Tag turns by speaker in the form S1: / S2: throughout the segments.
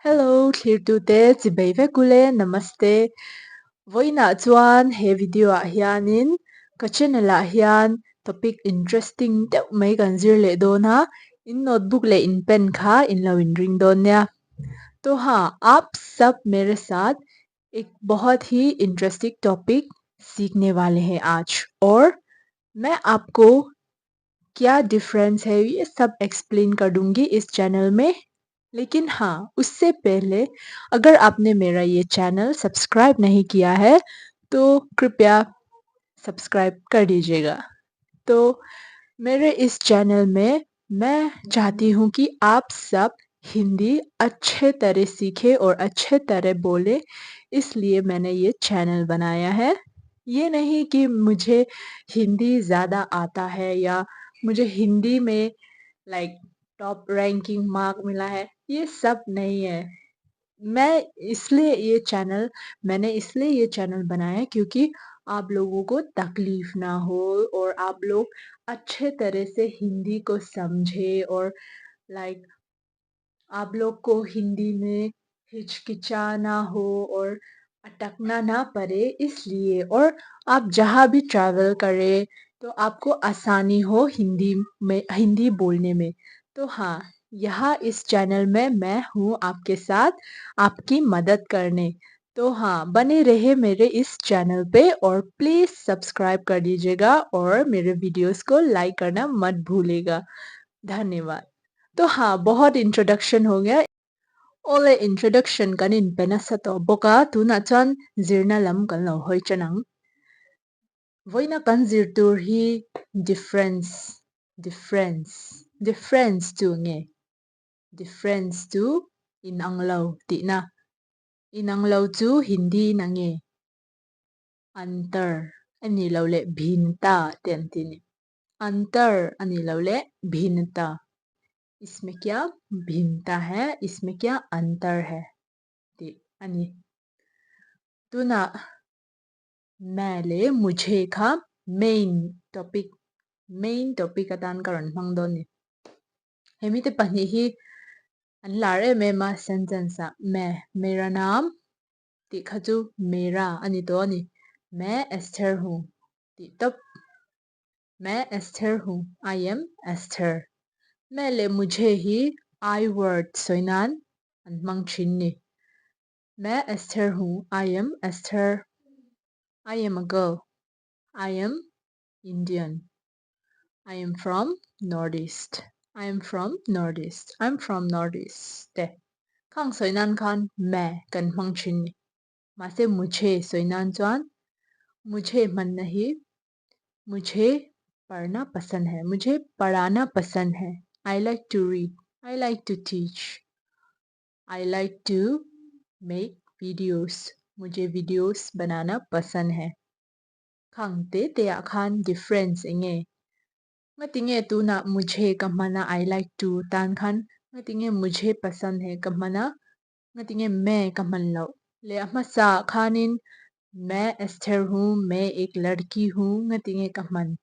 S1: Hello thlirtute chibei vek ule namaste vawiinah chuan he video ah hianin ka channel ah hian topic interesting deuh mai kan zir leh dawn a in notebook leh in pen kha in lo in ring dawn nia to ha aap sab mere saath ek bahut hi interesting topic seekhne wale hain aaj aur main aapko क्या डिफरेंस है ये सब एक्सप्लेन कर दूंगी इस चैनल में। लेकिन हाँ, उससे पहले अगर आपने मेरा ये चैनल सब्सक्राइब नहीं किया है तो कृपया सब्सक्राइब कर दीजिएगा। तो मेरे इस चैनल में मैं चाहती हूँ कि आप सब हिंदी अच्छे तरह सीखे और अच्छे तरह बोले, इसलिए मैंने ये चैनल बनाया है। ये नहीं कि मुझे हिंदी ज़्यादा आता है या मुझे हिंदी में like top ranking mark मिला है, ये सब नहीं है। मैं इसलिए ये चैनल मैंने इसलिए ये चैनल बनाया क्योंकि आप लोगों को तकलीफ़ ना हो और आप लोग अच्छे तरह से हिंदी को समझे और लाइक आप लोग को हिंदी में हिचकिचाना हो और अटकना ना पड़े इसलिए। और आप जहाँ भी ट्रैवल करें तो आपको आसानी हो हिंदी में हिंदी बोलने में। तो हाँ, यहाँ इस चैनल में मैं हूँ आपके साथ आपकी मदद करने। तो हाँ, बने रहे मेरे इस चैनल पे और प्लीज़ सब्सक्राइब कर दीजिएगा और मेरे वीडियोस को लाइक करना मत भूलिएगा। धन्यवाद। तो हाँ, बहुत इंट्रोडक्शन हो गया। Awle introduction kan inpe nasa tawh bawk a, tunah chuan zirna lam kan lo hawi tan ang. Vawiina kan zir tur hi difference, difference, difference chu nge? Difference chu inang lo tihna. Inang lo chu Hindi in a nge? Antar a ni lo leh bhinta te an ti a ni. Antar a ni lo leh bhinta. Isme kya bhinta hai, isme kya antar hai tih a ni. Tunah Main leh mujhe kha main topic, main topic atan ka rawn hmang dawn a ni. Hemi te pahnih hi an lar em em a sentence ah Main, mera naam tih kha chu mera a ni tawh a ni. Main Esther hu tih tawp. Main Esther hu, I am Esther. Main leh mujhe hi I word sawi nan an hmang thin ni. Main Esther hu, I am Esther. I am a girl. I am Indian. I am from North East. I am from North East. I am from North East te khang sawi nan khan main kan hmang thin ni. Mahse mujhe sawi nan chuan mujhe hmanna hi mujhe parhna pasand hai, mujhe parhana pasand hai, I like to read, I like to teach, I like to make videos, mujhe videos banana pasand hai. Khang te te ah khan difference eng nge? Ngatinge tunah mujhe ka hmana I like to tan khan ngatinge mujhe pasand hai ka hmana Ngatinge Main ka hman loh leh a hmasa ah khanin Main Esther hu, Main ek ladki hu ngatinge ka hman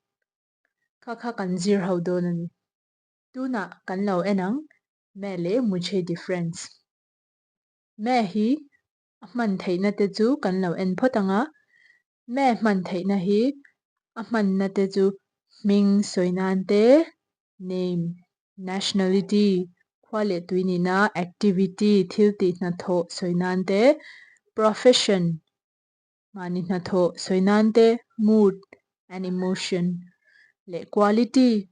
S1: kha kha kan zir ho dawn a ni. Tunah kan lo en ang Main leh Mujhe difference. Main hi a hman theihna te chu kan lo en phawt ang a, Main hman theihna hi a hmanna te chu hming sawi nan te, name, nationality, khua leh tui nihna, activity, thil tih hnathawh sawi nan te, profession, mahni hnathawh sawi nan te, mood and emotion leh quality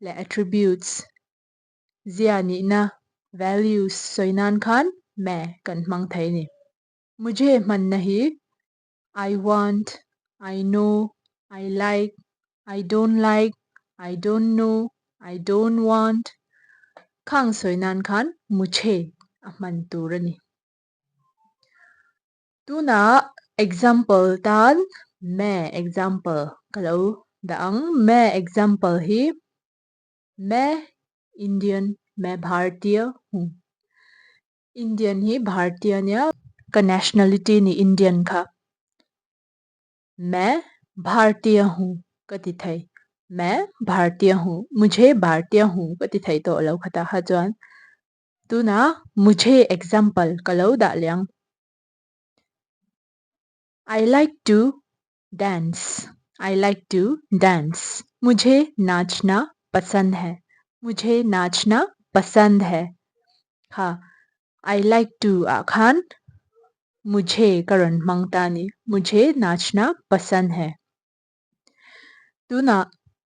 S1: leh attributes, zia nihna, values sawi nan khan me kan hmang thei a ni. Mujhe hmanna hi I want, I know, I like, I don't like, I don't know, I don't want khang sawi nan khan mujhe a hman tur a ni. Tunah example tan me example ka lo dah ang. Me example hi me Indian, me Bhartiya hu. Indian hi Bhartiya nia, ka nationality ni Indian kha. Main Bhartiya hu ka ti thei. Main Bhartiya hu, mujhe Bhartiya hu ka ti thei tawh lo kha ta kha chuan. Tunah mujhe example ka lo dah leh ang. I like to dance, I like to dance. Mujhe nachna pasand hai, mujhe nachna pasand hai. Kha I like to ah khan mujhe ka rawn hmang ta a ni. Mujhe nachna pasand hai. Tunah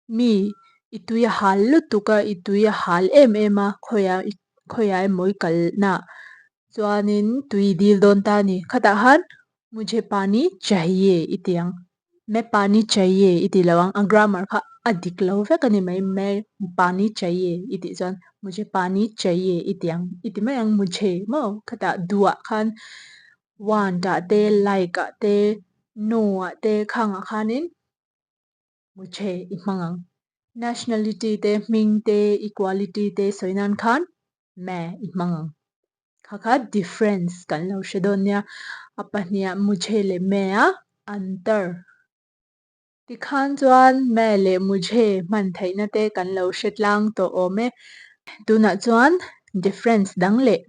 S1: mi i tui a hal lutuk a, i tui a hal em em a, khawiah khawiah emaw i kalna chuanin tui i dil dawn ta a ni. Khatah khan mujhe pani chahiye i ti ang. Me pani chahiye i ti lo ang. A grammar kha a dik lo vek a ni mai. Me pani chahiye i tih chuan mujhe pani chahiye i ti ang. I ti mai ang mujhe maw khatah duhah khan want ah te like ah te know ah te khangah khanin mujhe i hmang ang. Nationality te hming te equality te sawi nan khan me i hmang ang. Kha kha difference kan lo hre dawn nia. A pahniha mujhe leh me a antar. Tikhan chuan me leh mujhe hman theihna te kan lo hre tlang tawh awm e. Tunah chuan difference dang leh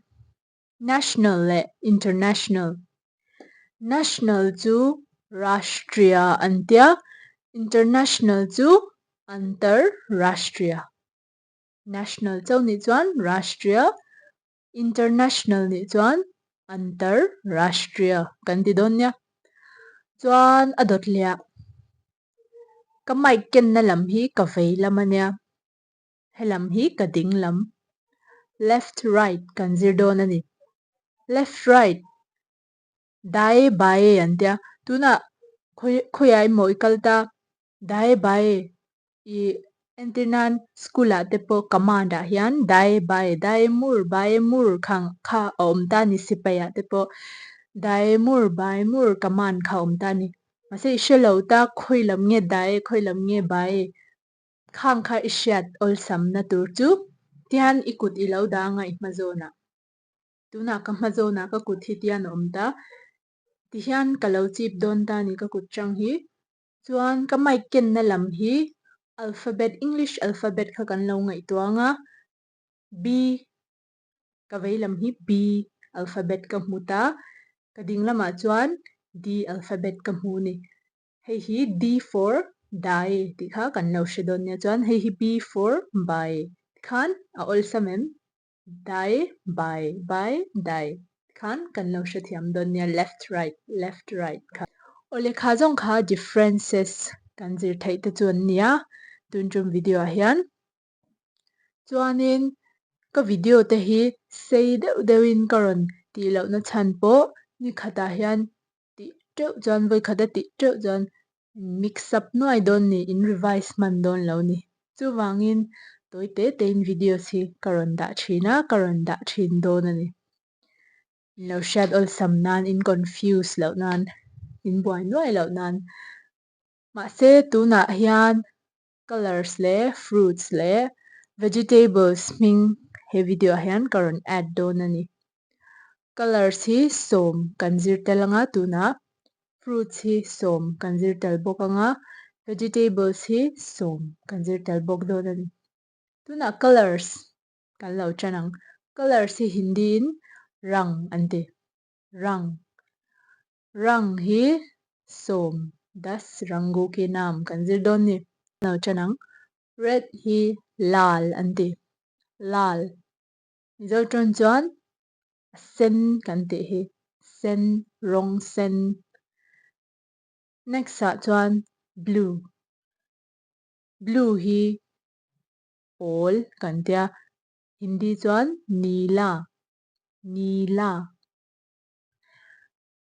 S1: national leh international. National chu Rashtriya an tia, international chu Antar Rashtriya. National chauh nih chuan Rashtriya, International nih chuan Antar Rashtriya kan ti dawn nia. Chuan a dawt leh ah ka mic kenna lam hi ka vei lam a nia, helam hi ka ding lam. Left right kan zir dawn a ni. Left right dae bae an tia, tunah khawiah emaw i kal ta Dae bae i entir nan school ah te pawh command ah hian dae bae, dae mur, bae mur kha kha a awm ta a ni sipai ah te pawh dae mur, bae mur command kha a awm ta a ni. Mahse i hre lo ta khawi lam nge dae khawi lam nge bae khang kha i hriat awlsamna tur chu tihian i kut i lo dah anga i hma zawnah. Tunah ka hma zawnah ka kut hi tihian a awm ta tihian ka lo chip dawn ta a ni ka kut chang hi. Chuan ka mic kenna lam hi alphabet English alphabet kha kan lo ngaihtuah ang a, B ka vei lam hi B alphabet ka hmu ta, ka ding lamah chuan D alphabet ka hmu a ni. Hei hi D for dae tih kha kan lo hre dawn nia chuan hei hi B for bae tikhan a awlsam em? Dae bae bae dae khan kan lo hrethiam dawn nia left right left right kha. Aw lehkha zawng kha differences kan zir theih te chu an nia tun tum video ah hian. Chuanin ka video te hi sei deuh deuhin ka rawn tih lohna chhan pawh ni khatah hian tih teuh chuan vawi khata tih teuh chuan mix up nuai dawn ni in revise hman dawn lo ni. Chuvangin tawi te tein videos hi ka rawn dah thin a, ka rawn dah thin dawn a ni. In lo hriat awlsam nan, in confuse loh nan, in buai nuai loh nan. Mahse tunah hian colours leh fruits leh vegetables hming he video ah hian ka rawn add dawn a ni. Colours hi sawm kan zir tel anga tunah fruits hi sawm kan zir tel bawk anga vegetables hi sawm kan zir tel bawk dawn a ni. Tunah colours kan lo tan ang. Colours hi Hindi in rang an ti. Rang. Rang hi sawm das rangu ke naam kan zir dawn ni. Kan lo tan ang. Red hi lal an ti. Lal. Mizo tawng chuan a sen kan tih hi sen rawng sen. Next ah chuan blue. Blue hi pawl kan tia Hindi chuan nila nila.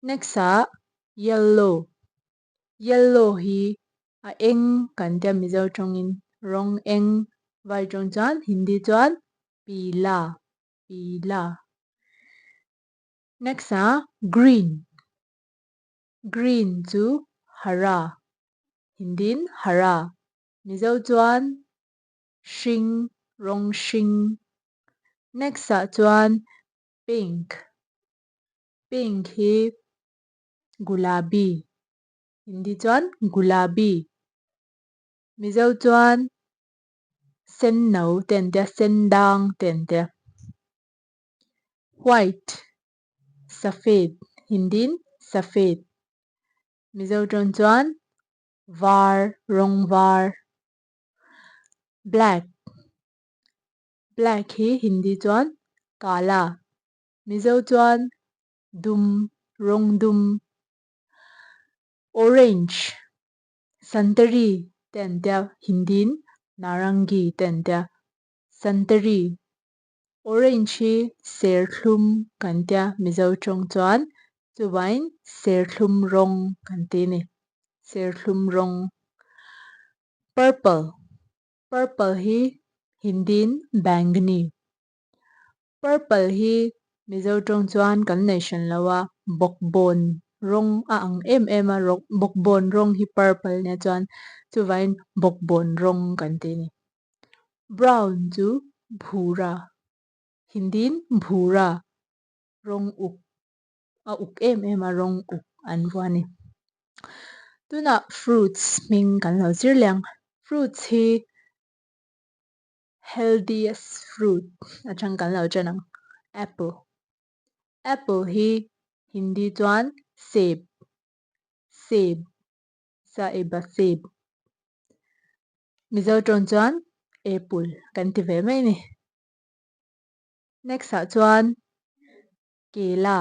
S1: Next ah yellow. Yellow hi a eng kan tia Mizo tawngin rawng eng vai tawng chuan Hindi chuan pila pila. Next ah green. Green chu hara Hindi in hara Mizo chuan hring rawng hring. Next ah chuan pink. Pink hi gulabi Hindi chuan gulabi Mizo chuan sen no te an tia sen dang te an tia. White, safed, Hindiin safed, Mizo tawng chuan var, rawng var. Black, black hi Hindi chuan kala, Mizo chuan dum, rawng dum. Orange, santeri te an tia, Hindiin narangi te an tia, santeri. Orange hi serthlum kan tia Mizo tawng chuan chuvain serthlum rawng kan ti a ni, serthlum rawng. Purple, purple hi Hindiin bangni. Purple hi Mizo tawng chuan kan nei hran lo a, bawkbawn rawng a ang em em a, bawkbawn rawng hi purple nia chuan chuvain bawkbawn rawng kan ti a ni. Brown chu bhura, Hindiin bhura, rawng uk, a uk em em a rawng uk an vuah a ni. Tunah fruits hming kan lo zir leh ang. Fruits hi healthiest fruit atang kan lo ṭan ang, apple. Apple hi Hindi chuan sep, sep, Saeba sep. Mizo tawng chuan apple kan ti ve mai a ni. Next ah chuan kela,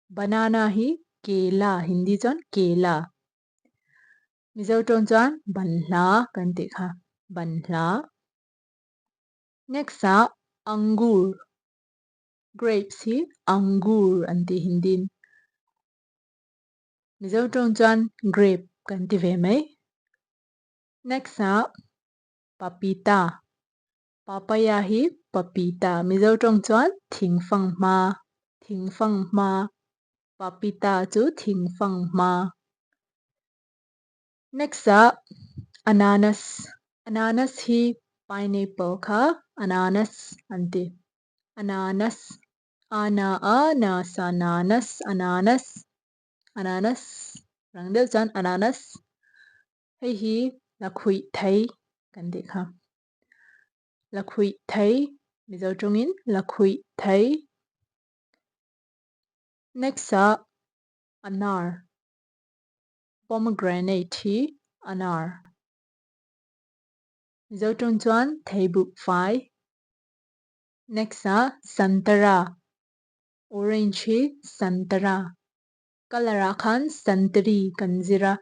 S1: banana hi kela Hindi chuan kela. Mizo tawng chuan banhla kan tih kha, banhla. Next ah angur, grapes hi angur an ti Hindi in. Mizo tawng chuan grape kan ti ve mai. Next ah papita, papaya hi papita Mizo tawng chuan thingfanghma, thingfanghma, papita chu thingfanghma. Next ah ananas, ananas hi pineapple kha ananas an ti, ananas Ana a na sa na nas ananas ananas rang deuh chuan ananas hei hi lakhuih thei kan tih kha lakhuih thei Mizo tawngin lakhuih thei next ah anar pomegranate hi anar Mizo tawng chuan theibuh fai. Next ah santara, orange hi santara, colour ah khan santeri kan zir a,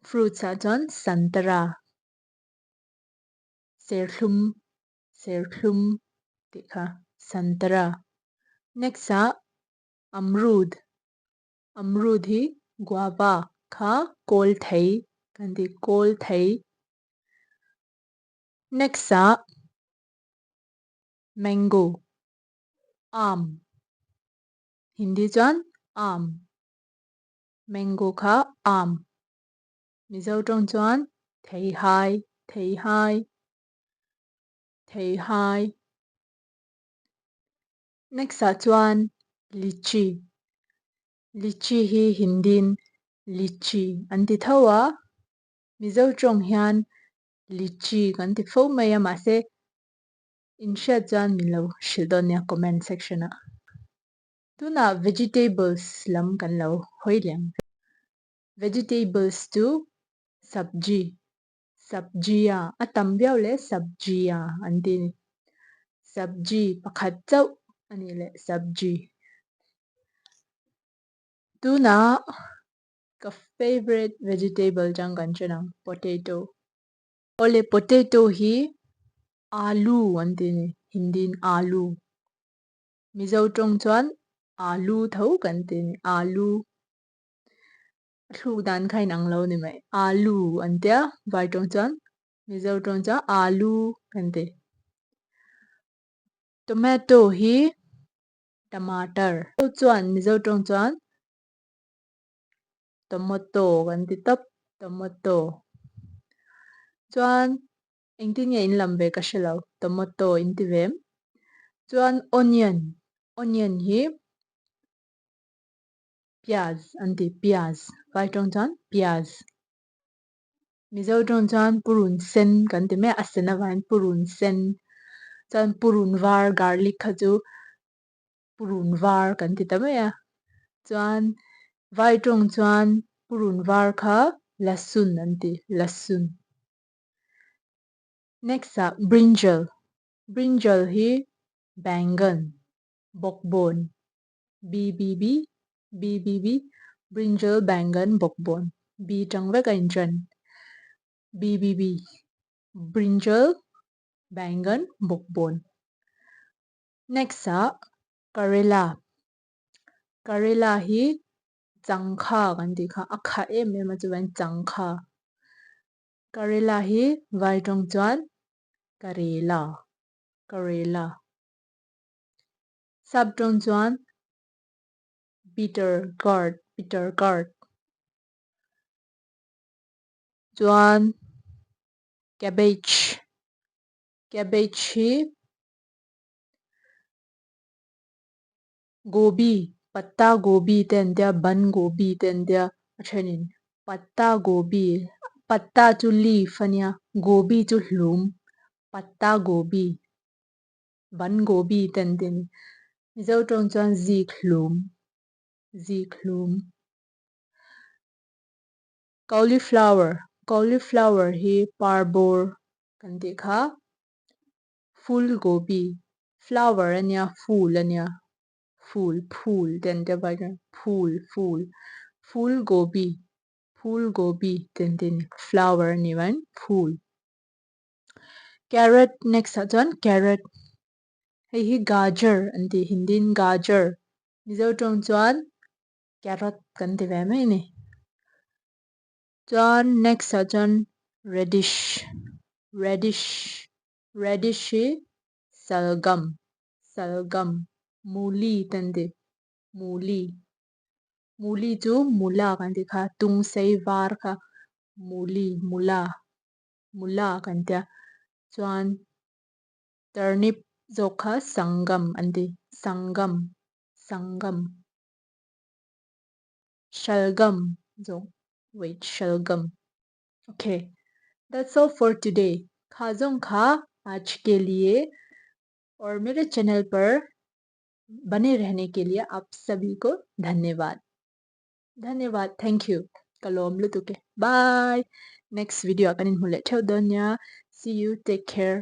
S1: fruits ah chuan santara, serthlum, serthlum tih kha santara. Next ah amrud, amrud hi guava kha kawl thei kan ti, kawl thei. Next ah Mango, aam, Hindi chuan aam, mango kha aam, Mizo tawng chuan theihai, theihai, theihai. Next ah chuan lychee, lychee hi Hindiin lichi an ti tho a, Mizo tawng hian Lychee kan ti fo mai a mahse in hriat chuan min lo hrilh dawn nia comment section ah. Tunah vegetables lam kan lo hawi leh ang. Vegetables chu sabji, sabjia a tam viau leh sabjia an ti a ni. Sabji pakhat chauh a nih leh sabji. Tunah Ka favourite vegetable chang kan hre nang potato. Awle potato hi alu an ti a ni Hindi in alu. Mizo tawng chuan alu tho kan ti a ni alu. A thluk dan kha inang lo ni mai alu an tia vai tawng chuan Mizo tawng chuan alu kan ti. Tomato hi tamatar. Chuan Mizo tawng chuan tomato kan ti tawp tomato chuan engtin nge in lam ve ka hre lo tomato in ti ve em chuan onion onion hi pyaz an ti pyaz vai tawng chuan pyaz mizo tawng chuan purun sen kan ti mai a a sen avangin purun sen chuan purun var garlic kha chu. Purun var kan ti ta mai a. Chuan vai tawng chuan purun var kha lasun an ti, lasun. Next ah brinjal, brinjal hi bangan, bawkbawn, BBB, BBB, brinjal, bangan, bawkbawn, B tang vek a inṭan, BBB, brinjal, bangan, bawkbawn. Next ah karela, karela hi changkha kan tih kha a kha em em a chuan changkha. Karela hi vai tawng chuan karela, karela. Sap tawng chuan bitter gourd, bitter gourd. Chuan cabbage, cabbage hi Gobi, patta gobi te an tia, ban gobi te an tia a thenin patta gobi, patta chu leaf a nia, gobi chu hlum, patta gobi, ban gobi te an ti a ni. Mizo tawng chuan zik hlum, zik hlum. Cauliflower, cauliflower hi par bawr kan tih kha. Phul gobi, flower a nia, phul a nia, phul, phul te an tia vai chuan phul, phul, phul gobi, phul gobi te an ti a ni, flower a ni mai phul. Carrot next ah chuan carrot, hei hi gajar an ti hindi in gajar, mizo tawng chuan carrot kan ti ve mai a ni. Chuan next ah chuan radish radish radish hi salgam salgam muli te an ti muli muli chu mula kan tih kha tung sei var kha muli mula mula kan tia chuan turnip zawk kha sangam an ti sangam sangam. Shalgam zawng wait shalgam ok that's all for today kha zawng kha aaj ke liye aur mere channel par bane rehne ke liye aap sabhi ko dhanyavaad dhanyavaad thank you ka lawm lutuk e bye next video ah kan inhmu leh theuh dawn nia see you take care.